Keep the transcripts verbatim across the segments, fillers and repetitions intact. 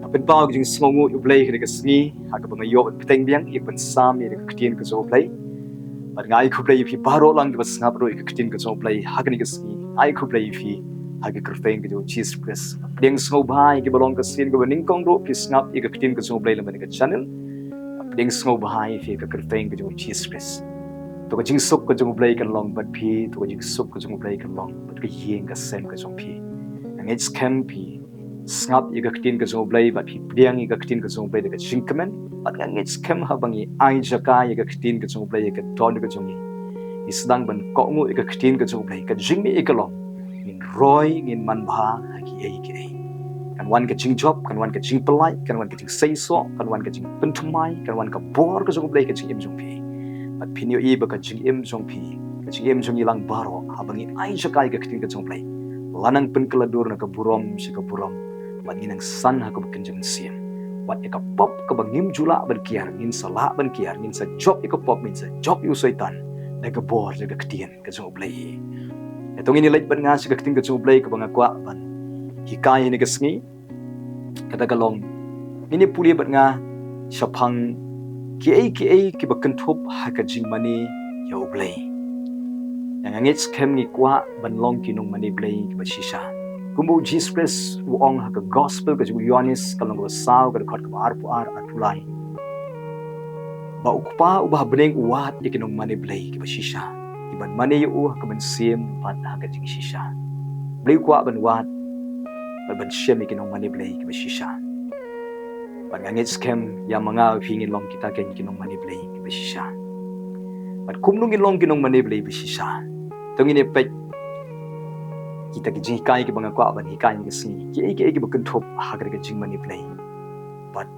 Pynpaw ka jingsngewnguh ïa U Blei ha kane ka sngi, ha kaba nga ïoh ban bteng biang ïa ka ban sam ïa ka ktien ka jong U Blei. Bad nga ai khublei ïa phi baroh lang kiba sngap ruh ïa ka ktien ka jong U Blei ha kane ka sngi. Ai khublei ïa phi ha ka kyrteng ka jong U Jisu Khrist. Pdiang sngewbha ïa kiba long ka sien kaba nyngkong ruh phi sngap ïa ka ktien ka jong U Blei lyngba kane ka channel. Pdiang sngewbha ïa phi ha ka kyrteng ka jong U Jisu Khrist. To ka jingsuk ka jong U Blei kan long bad phi, to ka jingsuk ka jong U Blei kan long bad ka ïing ka sem ka jong phi. Nga ngeit skhem phi sngap ïa ka ktien ka jong U Blei bad phi pdiang ïa ka ktien ka jong U Blei da ka jingkmen. Bad nga ngeit skhem haba ngi ai jaka ïa ka ktien ka jong U Blei ïa ka dohnud ka jong ngi, ngi sdang ban kohnguh ïa ka ktien ka jong U Blei, ka jingmih ïa ka long, ngin roi, ngin manbha ha kiei kiei. Kan wan ka jingjop, kan wan ka jingpyllait, kan wan ka jingseisoh, kan wan ka jingpynthymmai, kan wan ka bor ka jong U Blei ha ka jingim jong phi. Bad phin ïohi ba ka jingim jong phi, ka jingim jong ngi lang baroh, haba ngin ai jaka ïa ka ktien ka jong U Blei, la nang pynkylla dur na ka burom sha ka burom. Bad ngin nang san ha kaba kynja mynsiem. Wat ïa ka pop kaba ngim ju lah ban kiar, ngin sa lah ban kiar, ngin sa jop ïa ka pop, ngin sa jop ïa u Soitan da ka bor jong ka ktien ka jong U Blei. Ïa, to ngin ïa leit bad nga sha ka ktien ka jong U Blei kaba nga kwah ban hikai ha kane ka sngi. Kata ka long, ngin ïa pule bad nga shaphang kiei kiei kiba kynthup ha ka jingmane ïa U Blei. Ïa, nga ngeit skhem ngi kwah ban long ki nongmane Blei kiba shisha. Kumba U Jisu Khrist u ong ha ka gospel ka jong u Ïoannis, ka lynnong kaba saw, ka dkhot kaba arphew ar, arphew lai, ba U Kpa uba ha bneng u wad ïa ki nongmane Blei kiba shisha, kiban mane ïa u ha ka mynsiem bad ha ka jingshisha. U Blei u kwah ban wad bad ban shem ïa ki nongmane Blei kiba shisha. Bad nga ngeit skhem ïa ma nga ma phi ngin long kita ki nongmane Blei kiba shisha. Bad kumno ngin long ki nongmane Blei ba shisha? To ngin ïa peit kita ki jinghikai kiba nga kwah ban hikai ha kane ka sngi, kiei kiei kiba kynthup ha ka jingmane Blei. Bad,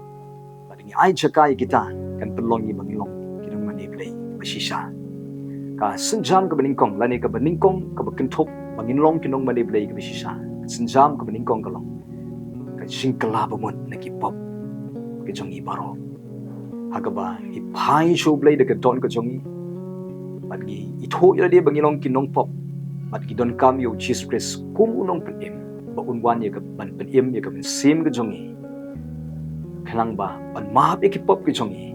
bad ngi ai jaka ïa kita, kan pynlong ïa ngi ba ngin long ki nongmane Blei ba shisha. Ka sienjam kaba nyngkong, lane kaba nyngkong kaba kynthup ba ngin long ki nongmane Blei kiba shisha, ka sienjam kaba nyngkong ka long ka jingkylla bamut na ki pop ki jong ngi baroh. Ha kaba ngi phai sha U Blei da ka dohnud ka jong ngi, bad ngi ithuh ïa lade ba ngi long ki nongpop, bad ngi donkam ïa U Jisu Khrist kum u nongpynim, ba un wan ïa ka, ban pynim ïa ka mynsiem ka jong ngi, khnang ba un map ïa ki pop ki jong ngi,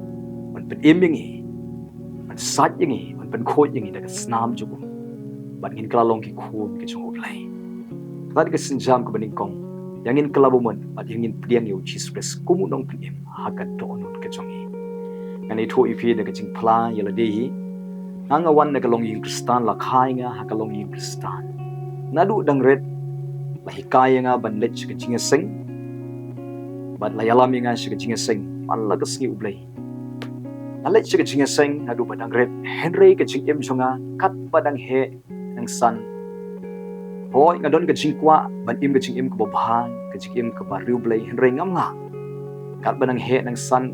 ban pynim ïa ngi, ban sait ïa ngi, ban pynkhuid ïa ngi da ka snam jong u, bad ngin kylla long ki khun ki jong U Blei. Kata ka sienjam kaba nyngkong, ïa ngin kylla bamut bad ïa ngin pdiang ïa U Jisu Khrist kum u nongpynim ha ka dohnud ka jong ngi. Ngan ïathuh ïa phi da ka jingphla ïa lade hi. Nga, nga wan na ka longïing Khristan, la kha ïa nga ha ka longïing Khristan. Naduh dang rit la hikai ïa nga ban leit sha ka jingïaseng, bad la ïalam ïa nga sha ka jingïaseng man la ka sngi U Blei. Nga leit sha ka jingïaseng naduh ba dang rit, hynrei ka jingim jong nga katba dang heh nang san, hooid nga don ka jingkwah ban im ka jingim kaba bha, ka jingim kaba riewblei, hynrei ngam lah. Katba dang heh nang san,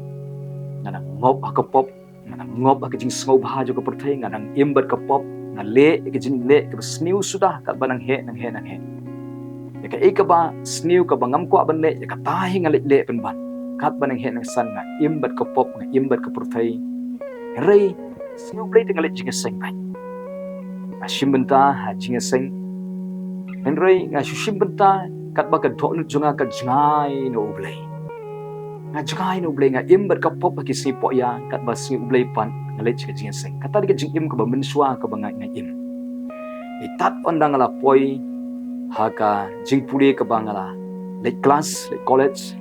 nga dang ngop ha ka pop, nga dang ngop ha ka jingsngewbha jong ka pyrthei, nga dang im bad ka pop, nga leh ïa ka jingleh kaba sniew suda, katba nang heh, nang heh, nang heh. Ïa kaei kaba sniew kaba ngam kwah ban leh, ïa kata hi nga leh leh pynban. Katba nang heh nang san nga im bad ka pop, nga im bad ka pyrthei. Hynrei sniew Blei te nga leit jingïaseng beit. Nga shim bynta ha jingïaseng. Hynrei nga shu shim bynta katba ka dohnud jong nga ka jngai na U Blei. Nga jngai na U Blei, nga im bad ka pop ha ki sngi pohïa, katba sngi U Blei pat nga leit sha ka jingïaseng. Kata dei ka jingim kaba mynshuwa kaba nga, nga im. Ïa tad ynda nga la poi ha ka jingpule kaba nga la leit klas, leit college,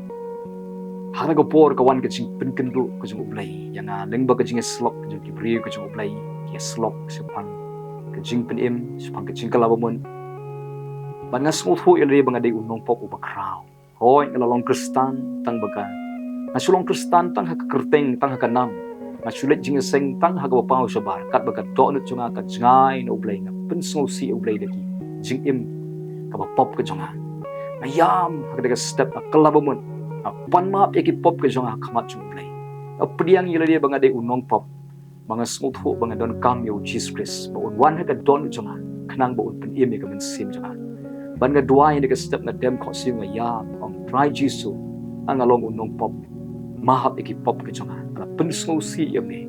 ha kata ka por ka wan ka jingpynkynduh ka jong U Blei ïa nga lyngba ka jingïasyllok ka jong ki briew ka jong U Blei, ki ïasyllok shaphang ka jingpynim, shaphang ka jingkylla bamut. Bad nga sngewthuh ïa lade ba nga dei u nongpop uba khraw. Hooid nga la long Khristan tang ba ka, nga shu long Khristan tang ha ka kyrteng, tang ha ka nam. Nga shu leit jingïaseng tang ha kaba paw shabar, katba ka dohnud jong nga ka jngai na U Blei, nga pynsngewsih ïa U Blei da ki jingim kaba pop ka jong nga. Nga ïam ha kata ka step, nga kylla bamut, nga pan map ïa ki pop ka jong nga ha khmat jong U Blei. Nga pdiang ïa lade ba nga dei u nongpop, ba nga sngewthuh ba nga donkam ïa U Jisu Khrist ba un wan ha ka dohnud jong nga, khnang ba un pynim ïa ka mynsiem jong nga. Bad nga duwai ha kata ka step, nga dem khohsiew, nga ïam, ong Trai Jisu, nga long u nongpop, map ïa ki pop ka jong nga. Nga la pynsngewsih ïa me,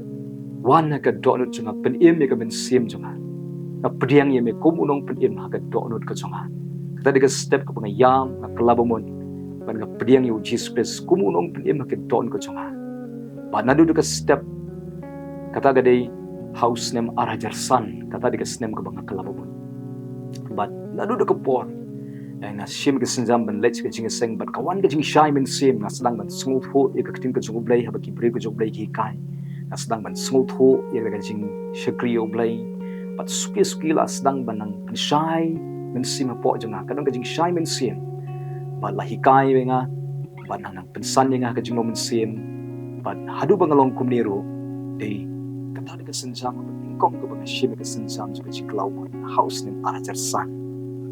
wan ha ka dohnud jong nga, pynim ïa ka mynsiem jong nga. Nga pdiang ïa me kum u nongpynim ha ka dohnud ka jong nga. Kata dei ka step kaba nga ïam, nga kylla bamut, Bad nga pdiang ïa u Jisu Khrist kum u nongpynim ha ka dohnud ka jong nga. Bad naduh da ka step, kata ka dei ha u snem ar hajar san, kata dei ka snem kaba nga kylla ba mut. Bad naduh da ka por, eh, nga shim ka sienjam ban leit ka jingïaseng, bad ka wan ka jingshai mynsiem, nga sdang ban sngewthuh ïa ka ktien ka jong U Blei, haba ki briew ka jong U Blei ki hikai. Nga sdang ban sngewthuh ïa ka jingshakri ïa U Blei. Bad suki suki la sdang ban nang pynshai mynsiem hapoh jong nga, ka don ka jingshai mynsiem. Bad la hikai ïa nga, bad nang nang pynsan ïa nga ha ka jinglong mynsiem. Bad haduh ba nga long kumne ruh, dei kata dei ka sienjam kaba nyngkong kaba nga shim ïa ka sienjam jong ka jingkylla ba mut ha u snem ar hajar san.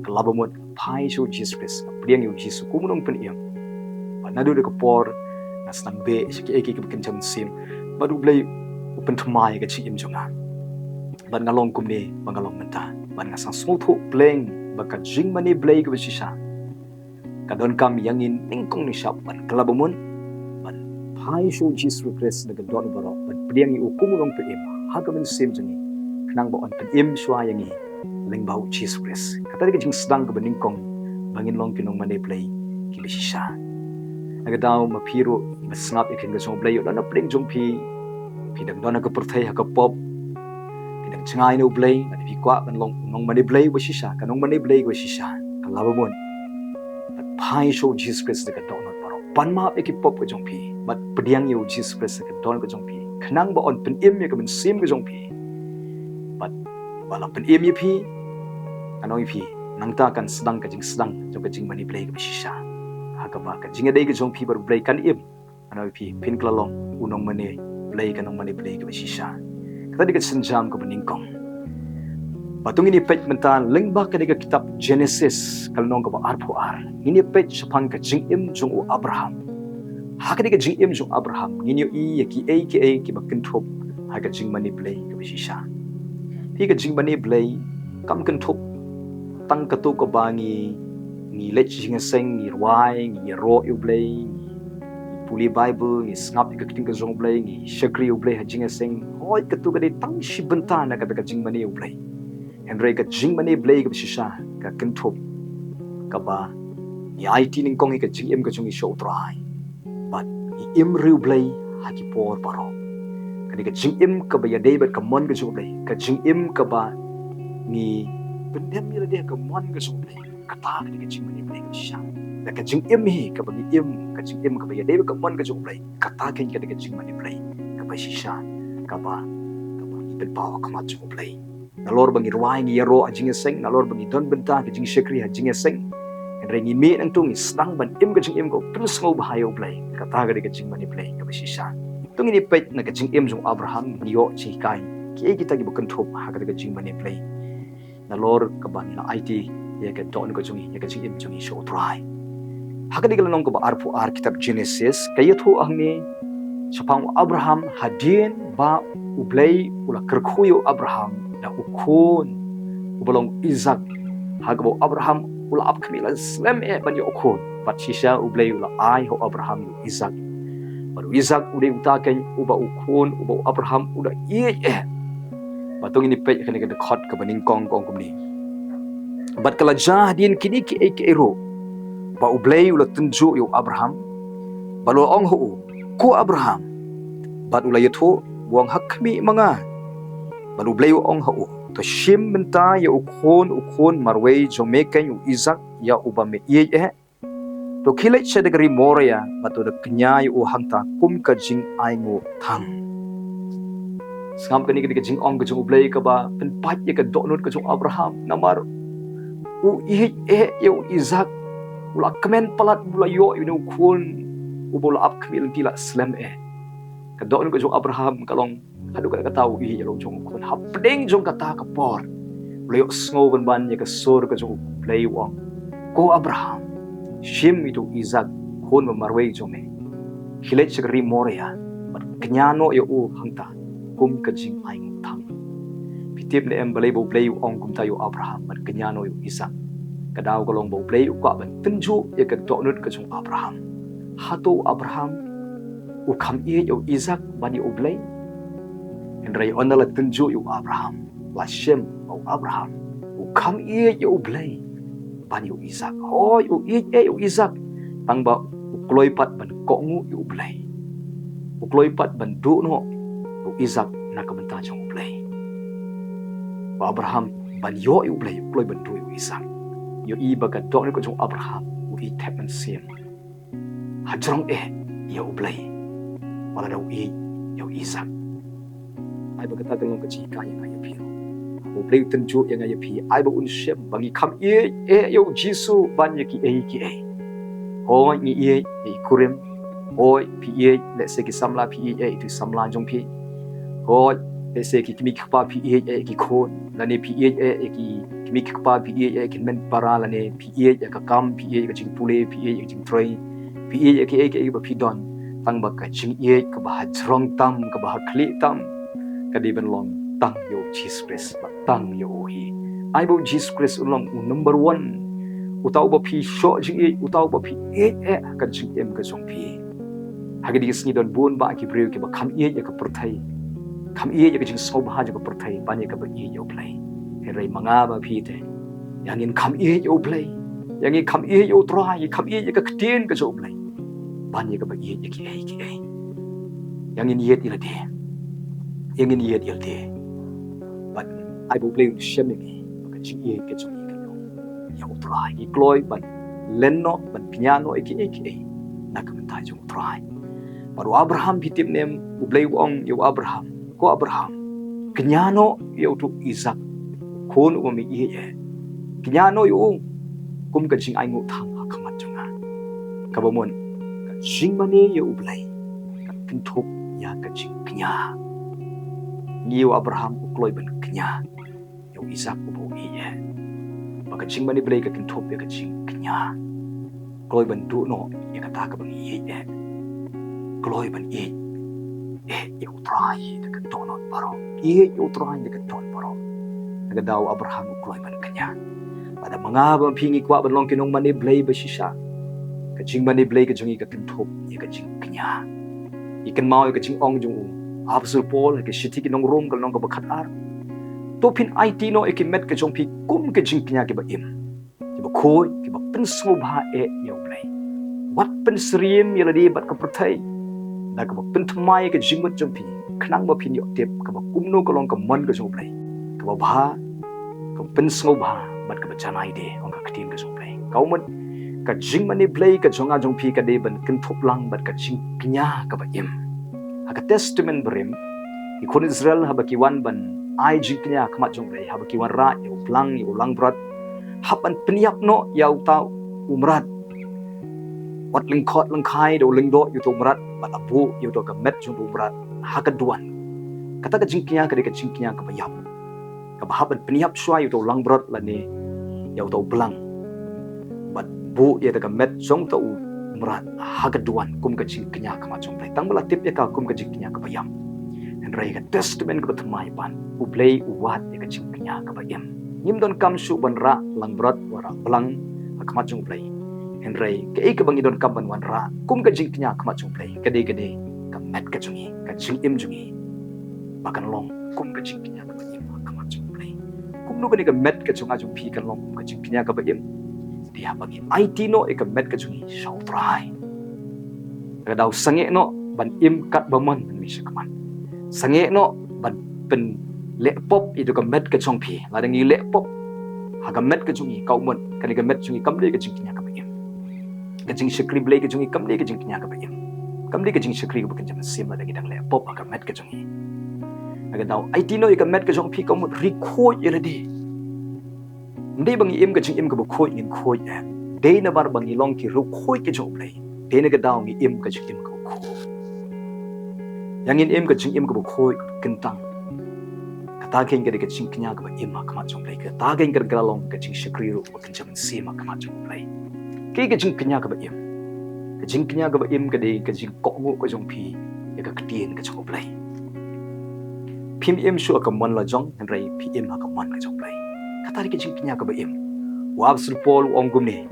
Kylla ba mut, phai sha u Jisu Khrist, nga pdiang ïa u Jisu kum u nongpynim. Bad naduh da ka por, nga sdang beh sha kiei kiei kiba kynja mynsiem. Bad U Blei u pynthymmai ïa ka jingim jong nga. Bad nga long kumne ba nga long mynta. Bad nga sdang sngewthuh pleng ba ka jingmane Blei kaba shisha ka donkam ïa ngi nyngkong nyngshap ban kylla ba mut, ban phai sha u Jisu Khrist da ka dohnud baroh, ban pdiang ïa u kum u nongpynim ha ka mynsiem jong ngi, khnang ba un pynim shuwa ïa ngi lyngba u Jisu Khrist. Kata dei ka jingsdang kaba nyngkong ba ngin long ki nongmane Blei kiba shisha. Ha ka daw ma phi ruh ba sngap ïa ka ktien ka jong U Blei, ïoh don na pdeng jong phi, phi dang don ha ka pyrthei ha ka pop, phi dang jngai na U Blei, bad phi kwah ban long u nongmane Blei ba shisha, ka nongmane Blei ba shisha, kylla ba mut, bad phai sha u Jisu Khrist da ka dohnud baroh, pan map ïa ki pop ka jong phi, bad pdiang ïa u Jisu Khrist da ka dohnud ka jong phi, khnang ba un pynim ïa ka mynsiem ka jong phi. Bad ba la pynim ïa phi, ngan ong ïa phi, nangta kan sdang ka jingsdang jong ka jingmane Blei kaba shisha. Ha kaba ka jingïadei ka jong phi bad U Blei kan im. Ngan ong ïa phi, phin kylla long u nongmane Blei, ka nongmane Blei kaba shisha. Kata dei ka sienjam kaba nyngkong. Bad to ngin ïa peit mynta lyngba kane ka kitab Jenesis, ka lynnong kaba arphew ar. Ngin ïa peit shaphang ka jingim jong u Abraham. Ha kane ka jingim jong u Abraham, ngin ïohi ïa kiei kiei kiba kynthup ha ka jingmane Blei kaba shisha. Phi, ka jingmane Blei kam kynthup tang kato kaba ngi, ngi leit jingïaseng, ngi rwai, ngi ïaroh ïa U Blei, ngi pule Baibl, ngi sngap ïa ka ktien ka jong U Blei, ngi shakri ïa U Blei ha jingïaseng. Hooid, kato ka dei tang shi bynta na kata ka jingmane U Blei. Hynrei ka jingmane Blei kaba shisha ka kynthup kaba ngi aiti nyngkong ïa ka jingim ka jong ngi sha U Trai. Bad ngi im ri U Blei ha ki por baroh. Ka dei ka jingim kaba ïadei bad ka mon ka jong U Blei, ka jingim kaba ngi pyndem ïa lade ha ka mon ka jong U Blei. Kata ka dei ka jingmane Blei kaba shisha. Da ka jingim hi kaba ngi im, ka jingim kaba ïadei bad ka mon ka jong U Blei, kata ka dei ka jingmane Blei kaba shisha, kaba, kaba ngi pynpaw ha khmat jong U Blei. Nalor ba ngi rwai, ngi ïaroh ha jingïaseng, nalor ba ngi don bynta ka jingshakri ha jingïaseng, hynrei ngi mih nangta, ngi sdang ban im ka jingim kaba pynsngewbha ïa U Blei. Kata ka dei ka jingmane Blei kaba shisha. To ngin ïa peit na ka jingim jong u Abraham, ngin ïoh jinghikai kiei kita kiba kynthup ha kata ka jingmane Blei. Nalor kaba ngi la aiti ïa ka dohnud ka jong ngi, ïa ka jingim jong ngi sha U Trai. Ha kane ka lynnong kaba arphew ar kitab Jenesis, ka ïathuh hangne shaphang u Abraham, hadien ba U Blei u la kyrkhu ïa u Abraham da u khun uba long u Isaak, ha kaba u Abraham u la ap khmih, la slem eh ban ïoh u khun. Bad shisha U Blei u la ai ha u Abraham ïa u Isaak. Bad u Isaak u dei uta keiñ uba u khun uba u Abraham u da ïeit eh. Bad to ngin ïa peit kane ka dkhot kaba nyngkong, ka ong kumne: Bad ka la jia hadien kine kiei kiei ruh ba U Blei u la tynjuh ïa u Abraham, bad u la ong ha u, "Ko Abraham." Bad u la ïathuh, u ong, "Ha khmih ma nga." Bad U Blei u ong ha u, "To shim bynta ïa u khun u khun marwei jong me keiñ, u Isaak, ïa uba me ïeit eh. To khie leit sha da ka ri Moria, bad to da kñia ïa u hangta kum ka jingainguh thang." Sngap, kane ka dei ka jingong ka jong U Blei kaba pynpait ïa ka dohnud ka jong u Abraham. Namar u ïeit eh ïa u Isaak, u la kmen palat ba u la ïoh ïa une u khun uba u la ap khmih lynti la slem eh. Ka dohnud ka jong u Abraham ka long haduh katta katta u ïeit ïa la u jong u khun. Hapdeng jong kata ka por u la ïohsngew pynban ïa ka sur ka jong U Blei u ong, "Ko Abraham, shim ïa uto u Isaak, khun ba marwei jong me, khie leit sha ka ri Moria bad kñia noh ïa u hangta kum ka jingainguh thang." Phi tip ne em balei ba U Blei u ong kumta ïa u Abraham ban kñia noh ïa u Isaak? Ka daw ka long ba U Blei u kwah ban tynjuh ïa ka dohnud ka jong u Abraham. Hato u Abraham u kham ïeit ïa u Isaak ban ïa U Blei? Hynrei ynda la tynjuh ïa u Abraham, la shem ba u Abraham u kham ïeit ïa U Blei ban ïa u Isaak. Hooid, u ïeit eh ïa u Isaak, Tang ba u kloi pat ban kohnguh ïa u Blei. U kloi pat ban duh noh ïa u Isak na ka bynta jong u Blei. Ba Abraham ban ïoh ïa u Blei, u kloi ban duh ïa u Isak. Ïohi ba ka dohnud ka jong u Abraham u ïeit thep mynsiem. Hajrong eh ïa u Blei. Wat la da u ïeit ïa u Isak. Ai ba kata kan long ka jinghikai ïa nga ïa phi. U Blei u tynjuh ïa nga ïa phi. Ai ba un shem ba ngi kham ïeit eh ïa u Jisu ban ïa kiei kiei. Hooid ngi ïeit ïa i kurim. Hooid phi ïeit lehse ki samla, phi ïeit eh ïa ki samla jong phi. Hooid lehse ki kmie ki kpa phi ïeit eh ïa ki khun. Lane phi ïeit eh ïa ki kmie ki kpa, phi ïeit eh ïa ki hynmen para, lane phi ïeit ïa ka kam, phi ïeit ïa ka jingpule, phi ïeit ïa ka jingtrei. Phi ïeit ïa kiei kiei ba phi don. Tang ba ka jingïeit kaba hajrong tam, kaba hakhlieh tam, ka dei ban long tang ïa u Jisu Khrist, ba tang ïa u hi. Ai ba u Jisu Khrist u long u number one. Uta uba phi shoh jingïeit, uta uba phi ïeit eh ha ka jingim ka jong phi. Ha kine ki sngi don bun bah ki briew kiba kham ïeit ïa ka pyrthei, kham ïeit ïa ka jingsngewbha jong ka pyrthei ban ïa kaba ïeit ïa u Blei. Hynrei ma nga bad phi te, ïa ngin kham ïeit ïa u Blei, ïa ngin kham ïeit ïa u Trai, ïa kham ïeit ïa ka ktien ka jong u Blei ban ïa kaba ïeit ïa kiei kiei. Ïa ngin ïeit ïa lade, ïa ngin ïeit ïa lade. Bad ai ba u Blei un shem ïa ngi ba ka jingïeit ka jong ngi kan long ïa u Trai. Ngi kloi ban len noh, ban kñia noh ïa kiei kiei na ka bynta jong u Trai. Bad u Abraham, phi tip ne em, u Blei u ong ïa u Abraham, ko Abraham, kñia noh ïa uto u Isak, u khun uba me ïeit eh. Kñia noh ïa u kum ka jingainguh than ha khmat jong nga. Kaba mut ka jingmane ïa u Blei ka kynthup ïa ka jingkñia. Ngi, u Abraham u kloi ban kñia ïa u Isak uba u ïeit eh. Ba ka jingmane Blei ka kynthup ïa ka jingkñia. Kloi ban duh noh ïa kata kaba ngi ïeit eh. Kloi ban ïeit eh ïa u Trai da ka dohnud baroh. Ïeit ïa u Trai da ka dohnud baroh. Na ka daw Abraham u kloi ban kñia. Bad ma nga bad phi ngi kwah ban long ki nongmane Blei ba shisha. Ka jingmane Blei ka jong ngi ka kynthup ïa ka jingkñia. Ngi kynmaw ïa ka jingong jong u Apostol Paul ha ka shithi ki nong Rom ka lynnong kaba khatar. To phin aiti noh ïa ki met ka jong phi kum ka jingkñia kiba im, kiba khuid, kiba pynsngewbha eh ïa u Blei. Wat pynsyriem ïa lade bad ka pyrthei da kaba pynthymmai ïa ka jingmut jong phi, khnang ba phin ïoh tip kaba kumno ka long ka mon ka jong u Blei, kaba bha, kaba pynsngewbha bad kaba janai de, ong ka ktien ka jong u Blei. Ka mut ka jingmane Blei ka jong nga jong phi ka dei ban kynthup lang bad ka jingkñia kaba im. Ha ka Testament Barim, ki khun Israel haba ki wan ban ai jingkñia ha khmat jong u Blei, haba ki wanrah ïa u blang, ïa u langbrot, hap ban pynïap noh ïa uta u mrad. Wat lyngkhot lyngkhai da u lyngdoh ïa uta u mrad bad la buh ïa uta ka met jong uta u mrad ha ka duwan. Kata ka jingkñia ka dei ka jingkñia kaba ïap, kaba hap ban pynïap shuwa ïa uta u langbrot lane ïa uta u blang. Bad buh ïa uta ka met jong uta u mrad ha ka duwan kum ka jingkñia ha khmat jong u Blei. Tang ba la tip ïa ka kum ka jingkñia kaba ïap. Hynrei ha ka Testament kaba thymmai pat, u Blei u wad ïa ka jingkñia kaba im. Ngim donkam shuh ban rah langbrot, wanrah blang ha khmat jong u Blei. Hynrei kaei kaba ngi donkam ban wanrah kum ka jingkñia ha khmat jong u Blei, ka dei, ka dei ka met ka jong ngi, ka jingim jong ngi, ba kan long kum ka jingkñia kaba im ha khmat jong u Blei. Kumno kane ka met ka jong nga jong phi kan long kum ka jingkñia kaba im? Dei haba ngi aiti noh ïa ka met ka jong ngi sha u Trai. Ka daw sangeh noh ban im katba mon ban mih shakhmat. Sangeh noh ban pynleh pop ïa ka met ka jong phi. Lada ngi leh pop ha ka met ka jong ngi, ka mut kane ka met jong ngi kam dei ka jingkñia kaba im. Ka jingshakri Blei ka jong ngi kam dei ka jingkñia kaba im. Kam dei ka jingshakri kaba kynja mynsiem lada ngi dang leh pop ha ka met ka jong ngi. Ka daw aiti noh ïa ka met ka jong phi, ka mut ri khuid ïa lade. Ym dei ba ngi im ka jingim kaba khuid ngin khuid eh. Dei namar ba ngi long ki riewkhuid ka jong u Blei, dei na ka daw ngi im ka jingim kaba khuid. Ïa ngin im ka jingim kaba khuid, kaba kyntang. Kata kein ka dei ka jingkñia kaba im ha khmat jong u Blei. Kata kein ka dei ka long ka jingshakri ruh ba kynja mynsiem ha khmat jong u Blei. Kaei ka jingkñia kaba im? Ka jingkñia kaba im ka dei ka jingkohnguh ka jong phi ïa ka ktien ka jong u Blei. Phim im shuh ha ka mon la jong, hynrei phi im ha ka mon ka jong u Blei. Kata dei ka jingkñia kaba im. U Apostol Paul u ong kumne,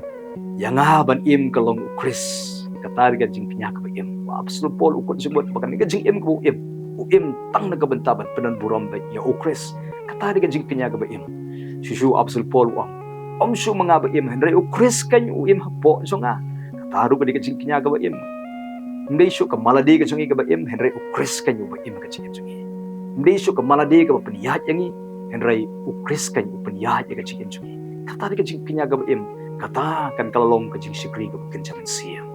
ïa nga ban im ka long u Khrist. Kata dei ka jingkñia kaba im. U Apostol Paul u kut jingmut ba kane ka jingim kaba u im, u im tang na ka bynta ban pyndonburom beit ïa u Khrist. Kata dei ka jingkñia kaba im. Shuh shuh u Apostol Paul u ong, ym shuh ma nga ba im, hynrei u Khrist kein u im hapoh jong nga. Ka Kata ruh ka dei ka jingkñia kaba im. Ym dei shuh ka malade ka jong ngi kaba im, hynrei U Khrist keiñ uba im ha ka jingim jong ngi. Ym dei shuh ka malade kaba pynïaid ïa ngi, hynrei U Khrist keiñ u pynïaid ïa ka jingim jong ngi. Kata dei ka jingkñia kaba im. Kata kan ka la long ka jingshakri kaba kynja mynsiem.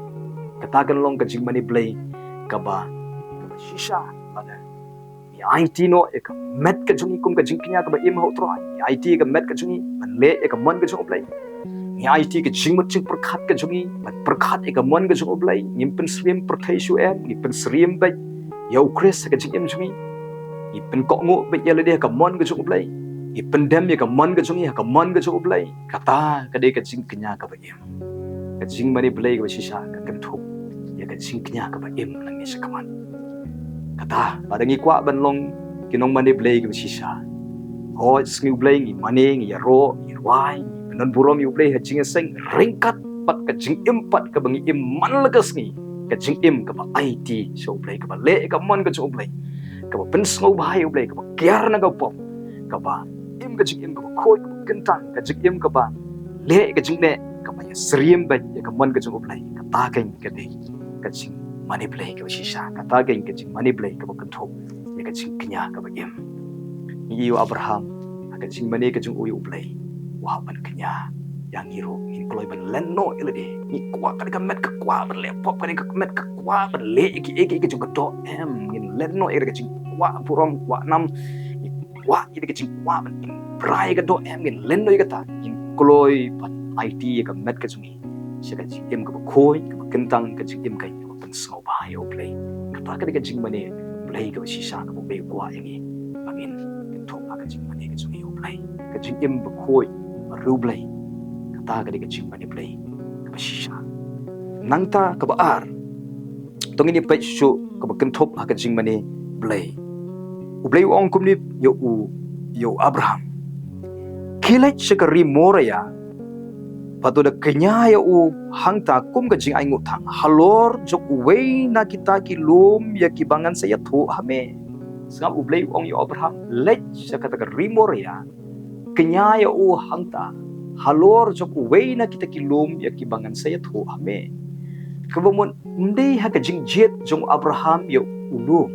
Kata kan long ka jingmane Blei kaba, kaba shisha. Lada ngi aiti noh ïa ka met ka jong ngi kum ka jingkñia kaba im ha U Trai, ngi aiti ïa ka met ka jong ngi ban leh ïa ka mon ka jong U Blei, ngi aiti ïa ka jingmut jingpyrkhat ka jong ngi ban pyrkhat ïa ka mon ka jong U Blei, ngim pynsyriem pyrthei shuh em, ngi pynsyriem beit ïa U Khrist ha ka jingim jong ngi, ngi pynkohnguh beit ïa lade ha ka mon ka jong U Blei, ngi pyndem ïa ka mon ka jong ngi ha ka mon ka jong U Blei. Kata ka dei ka jingkñia kaba im. Ka jingmane Blei kaba shisha ka kynthup ïa ka jingkñia kaba im nangne shakhmat. Kata, lada ngi kwah ban long ki nongmane Blei kaba shisha, hooid, sngew Blei, ngi mane, ngi ïaroh, ngi rwai, ngi pyndon burom ïa U Blei ha jingïaseng ryngkat bad ka jingim pat kaba ngi im man la ka sngi, ka jingim kaba aiti sha U Blei, kaba leh ïa ka mon ka jong U Blei, kaba pynsngewbha ïa U Blei, kaba kiar na ka pop, kaba im ka jingim kaba khuid, kaba kyntang, ka jingim kaba leh ïa ka jingneh, kaba ïasyriem beit ïa ka mon ka jong U Blei. Kata keiñ ka dei ka jingmane Blei kaba shisha. Kata keiñ ka jingmane Blei kaba kynthup ïa ka jingkñia kaba im. Ngi ïohi U Abraham, ha ka jingmane ka jong u ïa U Blei, u hap ban kñia. Ïa ngi ruh ngin kloi ban len noh ïa lade. Ngi kwah, ka dei ka met ka kwah ban leh pop, ka dei ka met ka kwah ban leh ïa kiei kiei ka jong ka doh, em. Ngin len noh ïa ka jingkwah burom, kwah nam, ngi kwah ïa ka jingkwah ban im brai ïa ka doh, em. Ngin len noh ïa kata, ngin kloi ban aiti ïa ka met ka jong ngi sha ka jingim kaba khuid, kaba kyntang, ka jingim kaba pynsngewbha ïa U Blei. Kata ka dei ka jingmane Blei kaba shisha kaba U Blei u kwah ïa ngi ba ngin kynthup ha ka jingmane ka jong ngi ïa U Blei. Ka jingim bakhuid bariewblei. Kata ka dei ka jingmane Blei kaba shisha. Nangta kaba ar, to ngin ïa peit shuh kaba kynthup ha ka jingmane Blei. U Blei u ong kumne ïa u, ïa u Abraham: Khie leit sha ka ri Moria, bad to da kñia ïa u hangta kum ka jingainguh thang, halor jong uwei na kita ki lum ïa kiba ngan sa ïathuh ha me. Sngap, U Blei u ong ïa u Abraham, leit sha kata ka ri Moria, kñia ïa u hangta, halor jong uwei na kita ki lum ïa kiba ngan sa ïathuh ha me. Kaba mut, ym dei ha ka jingjied jong u Abraham ïa u lum,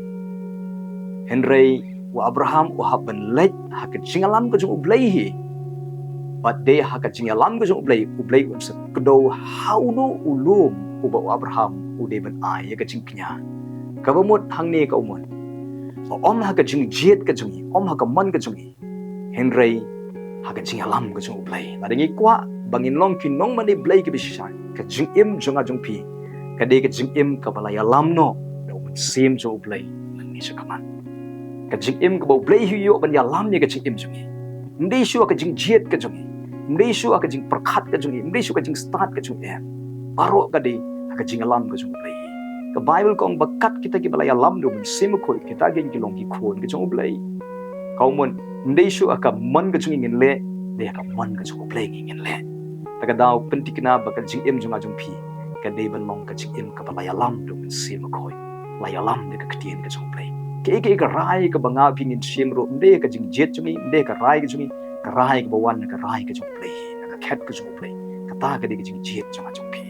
hynrei u Abraham u hap ban leit ha ka jingïalam ka jong U Blei hi. Bad dei ha ka jingïalam ka jong U Blei, U Blei un sa kdew ha uno u lum uba u Abraham u dei ban ai ïa ka jingkñia. Kaba mut hangne ka u mut, ba ym ha ka jingjied ka jong ngi, ym ha ka mon ka jong ngi, hynrei ha ka jingïalam ka jong U Blei. Lada ngi kwah ba ngin long ki nongmane Blei kiba shisha, ka jingim jong nga jong phi ka dei ka jingim kaba la ïalam noh da U Mynsiem jong U Blei nangne shakhmat. Ka jingim kaba U Blei u ïoh ban ïalam ïa ka jingim jong ngi. Ym dei shuh ha ka jingjied ka jong ngi, ym dei shuh ha ka jingpyrkhat ka jong ngi, ym dei shuh ha ka jingstad ka jong ngi, em. Baroh ka dei ha ka jingïalam ka jong U Blei. Ka Baibl ka ong ba kat kita kiba la ïalam da U Mynsiem Bakhuid, kita keiñ ki long ki khun ka jong U Blei. Ka u mut, ym dei shuh ha ka mon ka jong ngi ngin leh, dei ha ka mon ka jong U Blei ngi ngin leh. Ta ka daw pynthikna ba ka jingim jong nga jong phi ka dei ban long ka jingim kaba la ïalam da U Mynsiem Bakhuid, la ïalam da ka ktien ka jong U Blei. Kaei kaei ka rai kaba nga phi ngin shim ruh, ym dei ha ka jingjied jong ngi, ym dei ha ka rai ka jong ngi, ka rai kaba wan na ka rai ka jong U Blei, na ka khet ka jong U Blei. Kata ka dei ka jingjied jong nga jong phi.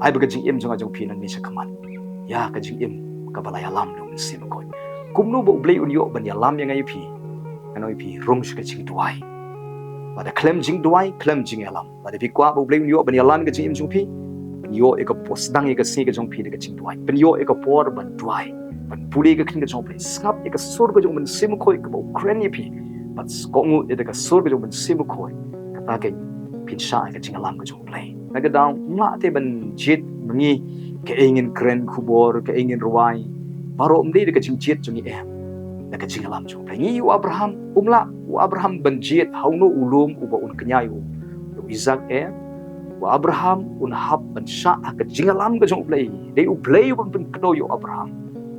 Ai ba ka jingim jong nga jong phi nangne shakhmat ïa ka jingim kaba la ïalam da U Mynsiem Bakhuid. Kumno ba U Blei un ïoh ban ïalam ïa nga ïa phi? Ngan ong ïa phi, rung sha ka jingduwai. Lada khlem jingduwai, khlem jingïalam. Lada phi kwah ba U Blei un ïoh ban ïalam ïa ka jingim jong phi, pynïoh ïa ka por, sdang ïa ka sngi ka jong phi da ka jingduwai. Pynïoh ïa ka por ban duwai, ban pule ïa ka ktien ka jong U Blei. Sngap ïa ka sur ka jong U Mynsiem Bakhuid kaba u kren ïa phi, bad kohnguh ïa ka sur ka jong U Mynsiem Bakhuid. Kata keiñ phin shah ïa ka jingïalam ka jong U Blei. Na ka daw, ym lah te ban jied ma ngi kaei ngin kren khubor, kaei ngin rwai. Baroh ym dei da ka jingjied jong ngi, em, da ka jingïalam jong U Blei. Ngi ïohi u Abraham, um lah u Abraham ban jied ha uno u lum uba un kñia ïa u, ïa u Isaak, em. U Abraham un hap ban shah ha ka jingïalam ka jong U Blei. Dei U Blei uban pynkdew ïa u Abraham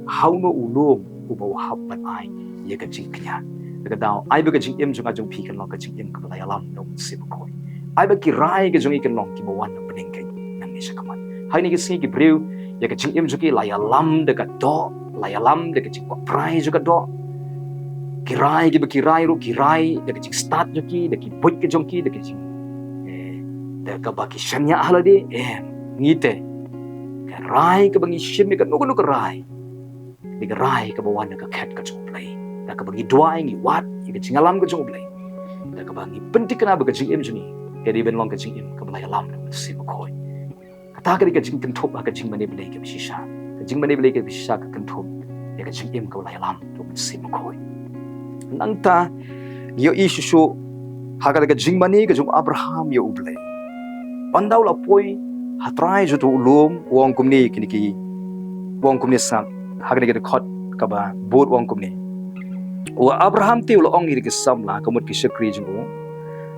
ha uno u lum uba u hap ban ai ïa ka jingkñia. Na ka daw, ai ba ka jingim jong nga jong phi kan long ka jingim kaba la ïalam da U Mynsiem Bakhuid. Ai ba ki rai ka jong ngi kan long kiba wan na bneng keiñ nangne shakhmat. Ha kine ki sngi ki briew, ïa ka jingim jong ki la ïalam da ka doh, la ïalam da ka jingkwah brai jong ka doh. Ki rai kiba ki rai ruh, ki rai da ka jingstad jong ki, da ki buit ka jong ki, da ka jing, eh, da kaba ki shaniah ha lade, em. Ngi te, ka rai kaba ngi shim ïa kano kano ka rai, dei ka rai kaba wan na ka khet ka jong U Blei. Da kaba ngi duwai ngi wad ïa ka jingïalam ka jong U Blei, da kaba ngi pynthikna ba ka jingim jong ngi ka dei ban long ka jingim kaba la ïalam da U Mynsiem Bakhuid. Kata ka dei ka jingkynthup ha ka jingmane Blei kaba shisha. Ka jingmane Blei kaba shisha ka kynthup ïa ka jingim kaba la ïalam da U Mynsiem Bakhuid. Nangta ngi ïohi shuh shuh ha kata ka jingmane ka jong u Abraham ïa U Blei. Ban da u la poi ha trai jong uto u lum, u ong kumne, kine ki, u ong kumne sngap, ha kane ka dkhot kaba bud u ong kumne: U Abraham te u la ong ïa ki samla, ka mut ki shakri jong u,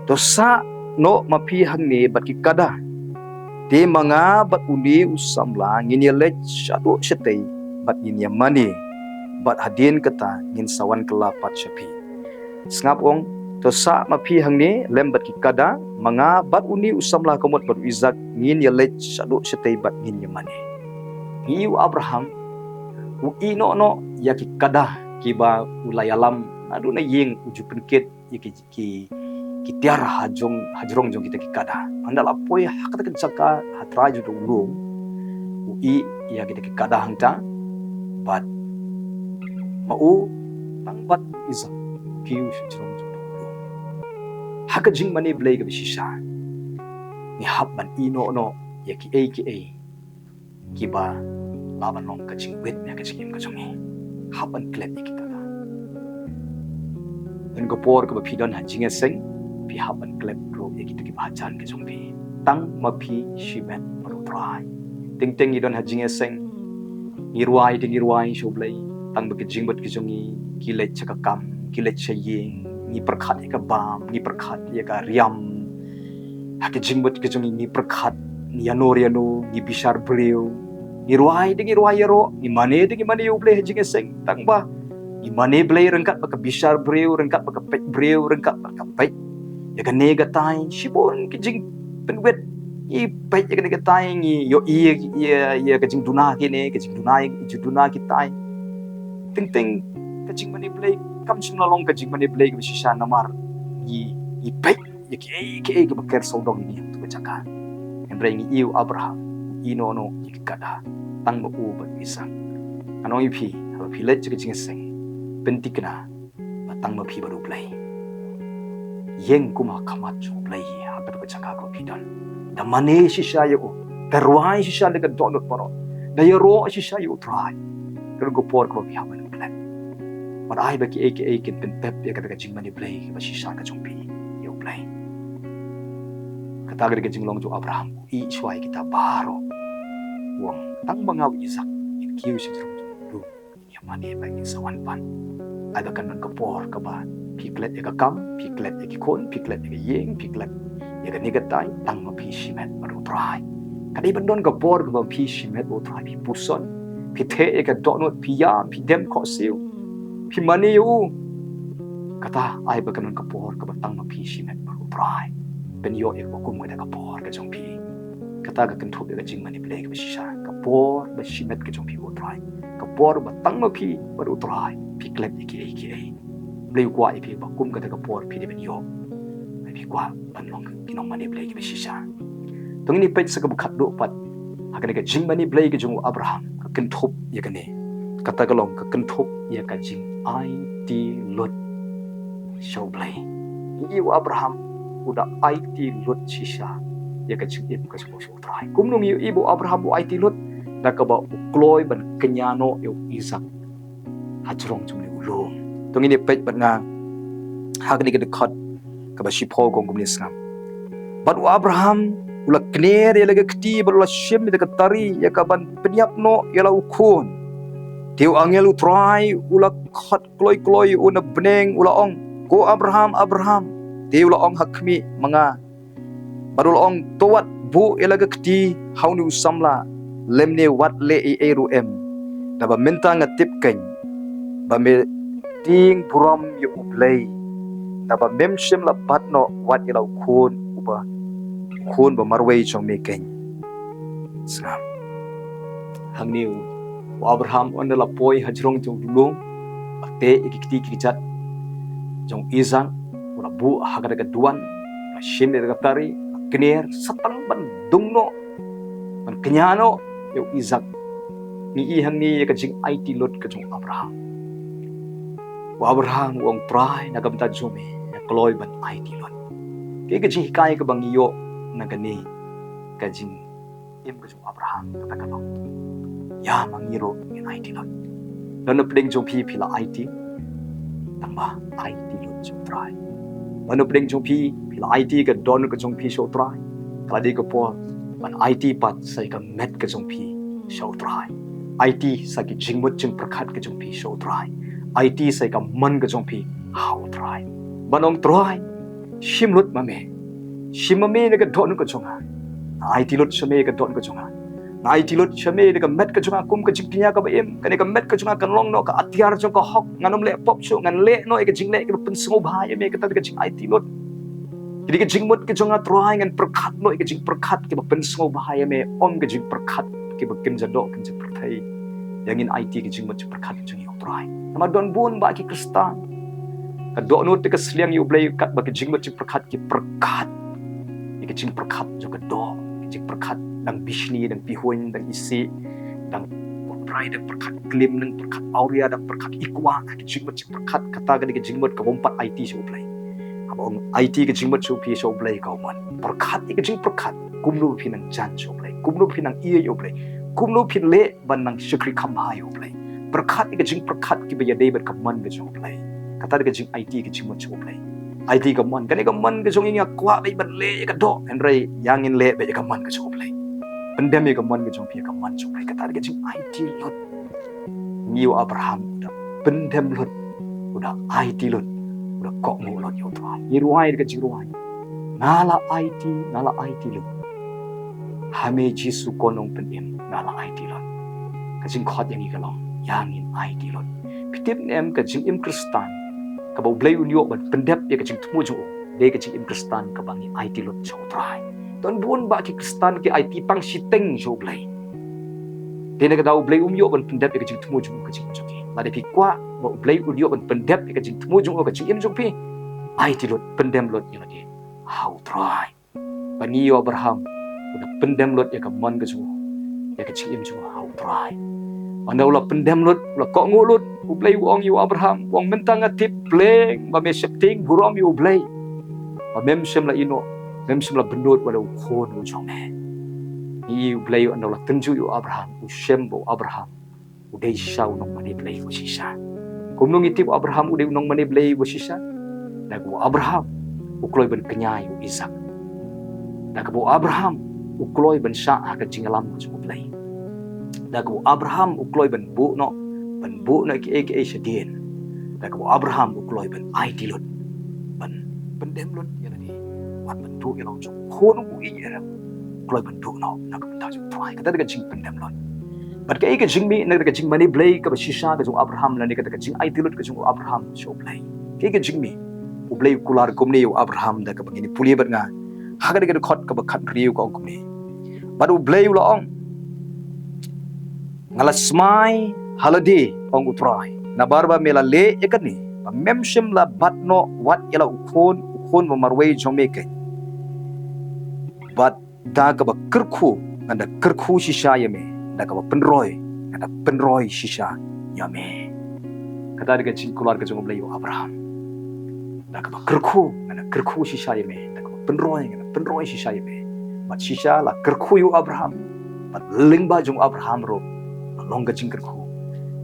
to sah noh ma phi hangne bad ki kada. Te ma nga bad une u samla ngin ïaleit shaduh shatei bad ngin ïamane, bad hadien kata ngin sa wan kylla pat sha phi. Sngap, u ong: To sah ma phi hangne lem bad ki kada, ma nga bad une u samla, ka mut bad u Isaak, ngin ïaleit shaduh shatei bad ngin ïamane. Ngi ïohi u Abraham u ïeh noh noh ïa ki kada kiba u la ïalam naduh na ïing, u ju pynkit ïa ki, ki, ki tiar ha jrong, ha jrong jong kita ki kada. Hynda la poi ha kata ka jaka ha trai jong uto u lum, u ïeh ïa kita ki kada hangta, bad ma u tang bad u Isaak u kiew sha jrong jong uto u lum. Ha ka jingmane Blei kaba shisha ngi hap ban ïeh noh noh ïa kiei kiei kiba lah ban long ka jingwit ïa ka jingim ka jong ngi. Hap ban klet ïa ki kada. Don ka por kaba phi don ha jingïaseng, phi hap ban klet ruh ïa kita kiba hajan ka jong phi. Tang ma phi shimet bad U Trai. Teng teng ngi don ha jingïaseng, ngi rwai te ngi rwai sha U Blei, tang ba ka jingmut ka jong ngi ki leit sha ka kam, ki leit sha ïing, ngi pyrkhat ïa ka bam, ngi pyrkhat ïa ka riam. Ha ka jingmut ka jong ngi ngi pyrkhat, ngi ïanor ïano, ngi bishar briew. Ngi rwai te ngi rwai ïaroh, ngi mane te ngi mane ïa U Blei ha jingïaseng, tang ba ngi mane Blei ryngkat bad ka bishar briew, ryngkat bad ka peit briew, ryngkat bad ka peit ïa kane katai. Shibun ki jingpynwit, ngi peit ïa kane katai, ngi ïohi ïa, ïa, ïa ka jingduna kine, ka jingduna, ka jingduna kitai. Teng teng ka jingmane Blei kam shym la long ka jingmane Blei kaba shisha namar ngi, ngi peit ïa kiei kiei kiba ker sawdong ïa ngi ha kato ka jaka. Hynrei ngi ïohi u Abraham u ïeh noh noh ïa ki kada, tang ma u bad u Isaak. Ngan ong ïa phi, haba phi leit sha ka jingïaseng, pynthikna ba tang ma phi bad U Blei. Ïeng kum ha khmat jong U Blei ha kato ka jaka kaba phi don. Da mane shisha ïa u, da rwai shisha da ka dohnud baroh, da ïaroh shisha ïa U Trai. Ka don ka por kaba phi hap ban klet. Wat ai ba kiei kiei kin pyntep ïa kata ka jingmane Blei kaba shisha ka jong phi ïa U Blei. Kata ka dei ka jinglong jong u Abraham, u ïeh shuwa ïa kita baroh. U ong, tang ma nga u Isaak ngin kiew sha jrong jong uto u lum, ngin ïamane bad ngin sa wan pat. Ai ba kan don ka por kaba phi klet ïa ka kam, phi klet ïa ki khun, phi klet ïa ka ïing, phi klet ïa kane katai, tang ma phi shimet bad U Trai. Ka dei ban don ka por kaba phi shimet bad U Trai, phi puson, phi theh ïa ka dohnud, phi ïam, phi dem khohsiew, phi mane ïa u. Kata ai ba kan don ka por kaba tang ma phi shimet bad U Trai. Pynïoh ïa kaba kum kata ka por ka jong phi. Kata ka kynthup ïa ka jingmane Blei kaba shisha, ka por ba shimet ka jong phi bad U Trai, ka por ba tang ma phi bad U Trai, phi klet ïa kiei kiei. Blei u kwah ïa phi ba kum kata ka por phi dei ban ïoh. Ai phi kwah ban long ki nongmane Blei kiba shisha. To ngin ïa peit sa kaba khatduh pat ha kane ka jingmane Blei ka jong u Abraham, ka kynthup ïa kane. Kata ka long ka kynthup ïa ka jingaiti lut sha U Blei. Ngi ïohi u Abraham u da aiti lut shisha ïa ka jingim ka jong u sha U Trai. Kumno ngi ïohi ba u Abraham u aiti lut? Da kaba u kloi ban kñia noh ïa u Isaak ha jrong jong une u lum. To ngin ïa peit bad nga ha kane ka dkhot kaba shiphew, ka ong kumne sngap: Bad u Abraham u la kner ïa la ka kti bad u la shim ïa la ka tari ïa ka ban pynïap noh ïa la u khun. Te u angel U Trai u la khot kloi kloi ïa u na bneng, u la ong, "Ko Abraham, Abraham." Te u la ong, "Ha khmih, ma nga." Bad u la ong, "To wat buh ïa la ka kti ha une u samla, lymne wat leh ei ei ruh em. Naba mynta nga tip keiñ ba me tieng burom ïa U Blei, naba mem shym la bat noh wat ïa la u khun uba, u khun ba marwei jong me keiñ." Sngap. Hangne u Abraham ynda la poi ha jrong jong u lum, la teh ïa ki kti ki kjat jong u Isaak, u la buh ha kata ka duwan, la shim ïa ka tari, la kner, sa tang ban dung noh, ban Kñia noh ïa u Isak. Ngi i hangne ïa ka jingaiti lut ka jong u Abraham. U Abraham u ong, Trai, na ka bynta jong me nga kloi ban aiti lut. Kaei ka jinghikai kaba ngi ïoh na kane ka jingim ka jong u Abraham? Kata ka long, ïa ma ngi ruh ngin aiti lut. Don napdeng jong phi phi la aiti, tangba aiti lut sha u Trai. Don napdeng jong phi phi la aiti ka dohnud ka jong phi sha u Trai. Ka la dei ka por ban aiti pat sa ïa ka met ka jong phi sha u Trai. Aiti sa ki jingmut jingpyrkhat ka jong phi sha u Trai. Aiti sa ïa ka mon ka jong phi ha u Trai. Ban ong, Trai, shim lut ma me. Shim ma me na ka dohnud ka jong nga. Nga aiti lut sha me ka dohnud ka jong nga. Nga aiti lut sha me na ka met ka jong nga kum ka jingkñia kaba im. Kane ka met ka jong nga kan long noh ka atiar jong ka hok. Ngan ym leh pop shuh, ngan leh noh ïa ka jingleh kaba pynsngewbha ïa me. Kata ka jingaiti lut. Kane ka jingmut ka jong nga, Trai, ngan pyrkhat noh ïa ka jingpyrkhat kaba pynsngewbha ïa me, ym ka jingpyrkhat kaba kynja doh kynja pyrthei. Ïa ngin aiti ka jingmut jingpyrkhat jong ngi, Trai. Namar don bun bah ki Khristan, ka dohnud te ka sliang ïa u Blei katba ka jingmut jingpyrkhat ki pyrkhat ïa ka jingpyrkhat jong ka doh, ka jingpyrkhat dang bishni, dang pihuiñ, dang isih, dang, Trai, dang pyrkhat klim, dang pyrkhat awria, dang pyrkhat ikwah, ka jingmut jingpyrkhat kata ka dei ka jingmut kaba ym pat aiti sha u Blei. Haba ong aiti ka jingmut sha u, phi sha u Blei ka u mon. Pyrkhat ïa ka jingpyrkhat kumno phi nang jan sha u Blei, kumno phi nang ïeit ïa u Blei, kumno phi leh ban nang shakri kham bha ïa u Blei. Pyrkhat ïa ka jingpyrkhat kiba ïadei bad ka mon ka jong u Blei. Kata ka jingaiti ka jingmut sha u Blei. Aiti ka mon, kane ka mon ka jong ngi nga kwah beit ban leh ïa ka doh, hynrei ïa ngin leh beit ïa ka mon ka jong u Blei. Pyndem ïa ka mon ka jong phi ïa ka mon jong u Blei. Kata ka jingaiti lut. Ngi u Abraham u da pyndem lut, u da aiti lut, u da kohnguh lut ïa u Trai. Ngi rwai da ka jingrwai, nga la aiti, nga la aiti lut. Ha me Jisu ko nongpynim, nga la aiti lut. Ka jingkhot ïa ngi ka long, ïa ngin aiti lut. Phi tip ne em, ka jingim Khristan kaba u Blei un ïoh ban pyndep ïa ka jingthmu jong u, dei ka jingim Khristan kaba ngi aiti lut sha u Trai. Don bun bah ki Khristan ki aiti pang shiteng sha u Blei. Te na kata u Blei um ïoh ban pyndep ïa ka jingthmu jong u, ka jingim jong ki. Lada phi kwah ba u Blei un ïoh ban pyndep ïa ka jingthmu jong u, ka jingim jong phi, aiti lut, pyndem lut ïa lade ha u Trai. Ba ngi u Abraham u da pyndem lut ïa ka mon ka jong u, ïa ka jingim jong u ha u Trai. Hynda u la pyndem lut, u la kohnguh lut, u Blei u ong ïa u Abraham, u ong mynta nga tip pleng ba me sheptieng burom ïa u Blei, ba mem shym la ïehnoh, mem shym la bynnud wat la u khun u jong me. Ngi i u Blei hynda u la tynjuh ïa u Abraham, u shem ba u Abraham u dei shisha u nongmane Blei uba shisha. Kumno ngi tip u Abraham u dei u nongmane Blei uba shisha? Da kaba u Abraham u kloi ban kñia ïa u Isak. Da kaba u Abraham u kloi ban shah ha ka jingïalam ka jong u Blei. Da kaba u Abraham u kloi ban buh noh, ban buh noh kiei kiei shadien. Da kaba u Abraham u kloi ban aiti lut, ban pyndem lut ïa lade, wat ban duh ïa la u jong u khun u ïeit ïa u. U kloi ban duh noh na ka bynta jong u Trai. Kata dei ka jingpyndem lut. Bad kaei ka jingmih na ka jingmane Blei kaba shisha ka jong u Abraham, lane kata ka jingaiti lut ka jong u Abraham sha u Blei? Kaei ka jingmih? U Blei u kular kumne ïa u Abraham da kaba ngin ïa pule bad nga ha kane ka dkhot kaba khathynriew, ka ong kumne: Bad u Blei u la ong, nga la smai ha lade, ong u Trai, nabar ba me la leh ïa kane, ba mem shym la bat noh wat ïa la u khun, u khun ba marwei jong me keiñ. Bad da kaba kyrkhu ngan da kyrkhu shisha ïa me, da kaba pynroi ngan da pynroi shisha ïa me. Kata dei ka jingkular ka jong u Blei ïa u Abraham. Da kaba kyrkhu ngan da kyrkhu shisha ïa me, da kaba pynroi ngan da pynroi shisha ïa me. Bad shisha la kyrkhu ïa u Abraham, bad lyngba jong u Abraham ruh la long ka jingkyrkhu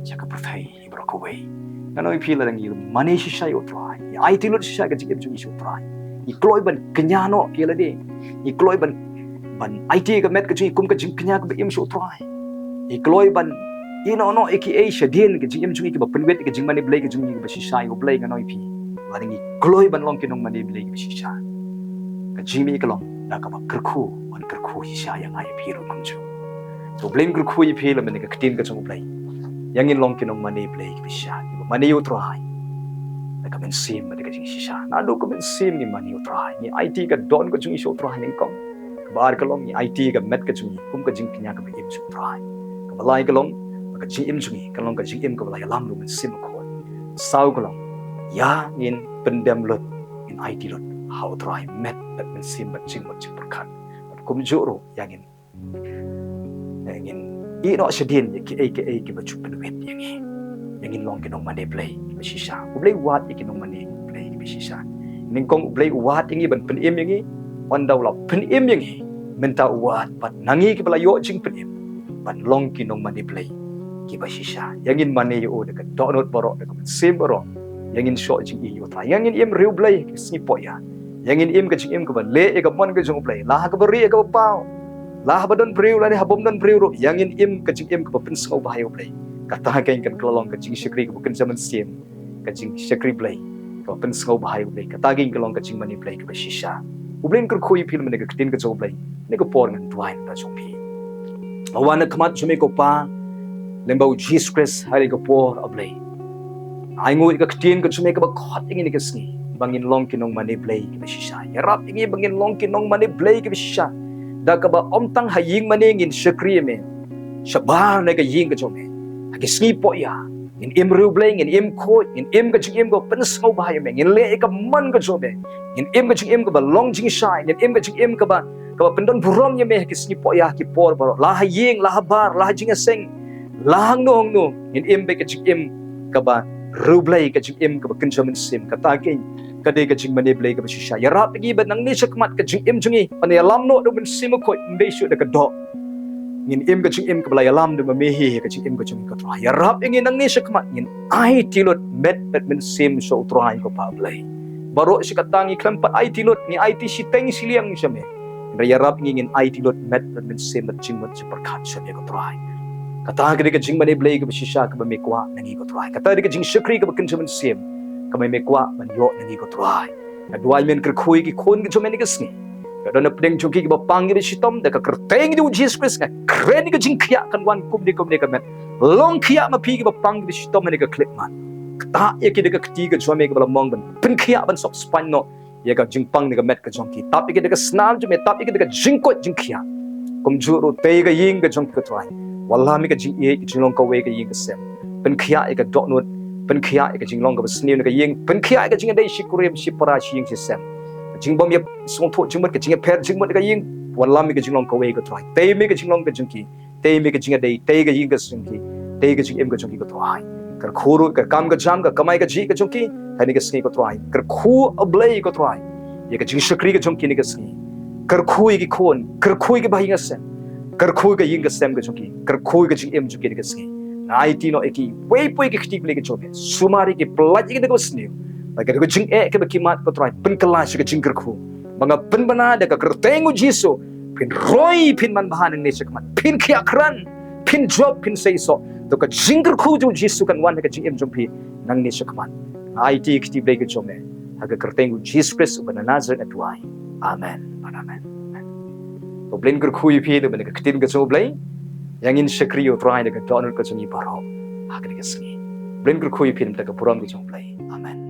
sha ka pyrthei baroh kawei. Nga ong ïa phi, lada ngi mane shisha ïa u Trai, ngi aiti lut shisha ka jingim jong ngi sha u Trai, ngi kloi ban kñia noh ïa lade, ngi kloi ban, ban aiti ka met ka jong ngi kum ka jingkñia kaba im sha u Trai, ngi kloi ban ïehnoh noh ïa kiei shadien ka jingim jong ngi kiba pynwit ïa ka jingmane Blei ka jong ngi kaba shisha ïa u Blei. Nga ong ïa phi, lada ngi kloi ban long ki nongmane Blei kiba shisha, ka jingmih ka long da kaba kyrkhu, ban kyrkhu shisha ïa nga ïa phi ruh kumjuh. Te u Blei un kyrkhu ïa phi lem bad ka ktien ka jong u Blei. Ïa ngin long ki nongmane Blei kiba shisha, kiba mane ïa u Trai da ka mynsiem bad da ka jingshisha. Naduh ka mynsiem ngin mane ïa u Trai, ngi aiti ka don ka jong ngi sha u Trai nyngkong. Kaba ar ka long, ngi aiti ka met ka jong ngi kum ka jingkñia kaba im sha u Trai. Kaba lai ka long, ba ka jingim jong ngi kan long ka jingim kaba la ïalam da u Mynsiem Bakhuid. Saw ka long, ïa ngin pyndem lut, ngin aiti lut ha u Trai met bad mynsiem bad jingmut jingpyrkhat. Bad kumjuh ruh ïa ngin Ngin ïeh noh shadien ïa kiei kiei kiba ju pynwit ïa ngi. Ïa ngin long ki nongmane Blei kiba shisha. U Blei u wad ïa ki nongmane Blei kiba shisha. Nyngkong U Blei u wad ïa ngi ban pynim ïa ngi. Ynda u la pynim ïa ngi, mynta u wad pat na ngi kiba la ïoh jingpynim ban long ki nongmane Blei kiba shisha. Ïa ngin mane ïa u da ka dohnud baroh, da ka mynsiem baroh. Ïa ngin shoh jingim ïa u Trai. Ïa ngin im riewblei ha ka sngi pohïa. Ïa ngin im ka jingim kaba leh ïa ka mon ka jong U Blei. La ha kaba rieh, ha kaba paw. La haba don briew lane haba ym don briew ruh, ïa ngin im ka jingim kaba pynsngewbha ïa U Blei. Kata kein kan kylla long ka jingshakri kaba kynja mynsiem, ka jingshakri Blei kaba pynsngewbha ïa U Blei. Kata kein kan long ka jingmane Blei kaba shisha. U Blei un kyrkhu ïa phi lem ha ka ktien ka jong U Blei. Ha kane ka por ngan duwai na ka bynta jong phi. Wan ha khmat jong me ko Pa, lyngba U Jisu Khrist ha kane ka por, A Blei. Ai nguh ïa ka ktien ka jong me kaba khot ïa ngi ha kane ka sngi ba ngin long ki nongmane Blei kiba shisha. Ïarap ïa ngi ba ngin long ki nongmane Blei kiba shisha. Da kaba ym tang ha ïing mane ngin shakri ïa me, shabar na ka ïing ka jong me. Ha ka sngi pohïa ngin im riewblei, ngin im khuid, ngin im ka jingim kaba pynsngewbha ïa me, ngin leh ïa ka mon ka jong me, ngin im ka jingim kaba long jingshai, ngin im ka jingim kaba, kaba pyndon burom ïa me ha ka sngi pohïa, ha ki por baroh, la ha ïing, la ha bar, la ha jingïaseng, la hangno hangno, ngin im beit ka jingim kaba riewblei, ka jingim kaba kynja mynsiem. Kata kein ka dei ka jingmane Blei kaba shisha. Ïarap ïa ngi ba nangne shakhmat ka jingim jong ngi yn ïalam noh da U Mynsiem Bakhuid, ym dei shuh da ka doh. Ngin im ka jingim kaba la ïalam da ma me hi ha ka jingim ka jong ngi ko Trai. Ïarap ïa ngi nangne shakhmat ngin aiti lut met bad mynsiem sha U Trai ko Pa Blei. Baroh shi katta ngi khlem pat aiti lut, ngi aiti shiteng shiliang sha me. Hynrei ïarap ïa ngi ngin aiti lut met bad mynsiem bad jingmut jingpyrkhat sha me ko Trai. Kata ka dei ka jingmane Blei kaba shisha kaba me kwah na ngi ko Trai. Kata ka dei ka jingshakri kaba kynja mynsiem kaba me kwah ban ïoh na ngi ko Trai. Nga duwai men kyrkhu ïa ki khun ki jong me ha kane ka sngi. Ki don hapdeng jong ki kiba pang kiba shitom, da ka kyrteng jong U Jisu Khrist nga kren ïa ka jingkhiah kan wan kumne kumne ka met. Long khiah ma phi kiba pang kiba shitom ha kane ka khyllipmat. Ktah ïa ki da ka kti ka jong me kaba la mong ban pynkhiah ban sop spaiñ noh ïa ka jingpang ne ka met ka jong ki. Tap ïa ki da ka snam jong me, tap ïa ki da ka jingkoit jingkhiah. Kumjuh ruh tei ka ïing ka jong ki ko Trai. Wallam ïa ka jingïeit, ka jinglong kawei ka ïing ka sem. Pynkhiah ïa ka dohnud, pynkhiah ïa ka jinglong kaba sniew na ka ïing, pynkhiah ïa ka jingïadei shi kurim shi para shi ïing shi sem. Ka jingbym ïa sngewthuh jingmut, ka jingïapher jingmut na ka ïing. Wallam ïa ka jinglong kawei ko Trai. Tei me ka jinglong ka jong ki. Tei me ka jingïadei, tei ka ïing ka sem ki, tei ka jingim ka jong ki ko Trai. Kyrkhu ruh ka kam ka jam, ka kamai kajih ka jong ki ha kane ka sngi ko Trai. Kyrkhu, A Blei ko Trai, ïa ka jingshakri ka jong ki ha kane ka sngi. Kyrkhu ïa ki khun, kyrkhu ïa ki bahaïing hasem, kyrkhu ïa ka ïing ka sem ka jong ki, kyrkhu ïa ka jingim jong ki ha kane ka sngi. Nga aiti noh ïa kiwei pa kiwei ki kti Blei ka jong me. Sumar ïa ki, pyllait ïa ki da kaba sniew. Bad ka dei ka jingeh kaba ki mad ko Trai, pynkylla sha ka jingkyrkhu. Ba nga pynbna da ka kyrteng U Jisu, phin roi, phin manbha nangne shakhmat, phin khiah krat, phin jop, phin seisoh. To ka jingkyrkhu jong U Jisu kan wan ha ka jingim jong phi nangne shakhmat. Aiti ïa ki kti Blei ka jong me ha ka kyrteng U Jisu Khrist uba na Nasareth nga duwai. Amen. Amen. Amen. To U Blei un kyrkhu ïa phi lem ha ka ktien ka jong U Blei. Ïa ngin shakri ïa U Trai da ka dohnud ka jong ngi baroh ha kane ka sngi. U Blei un kyrkhu ïa phi lem da ka burom ka jong U Blei. Amen.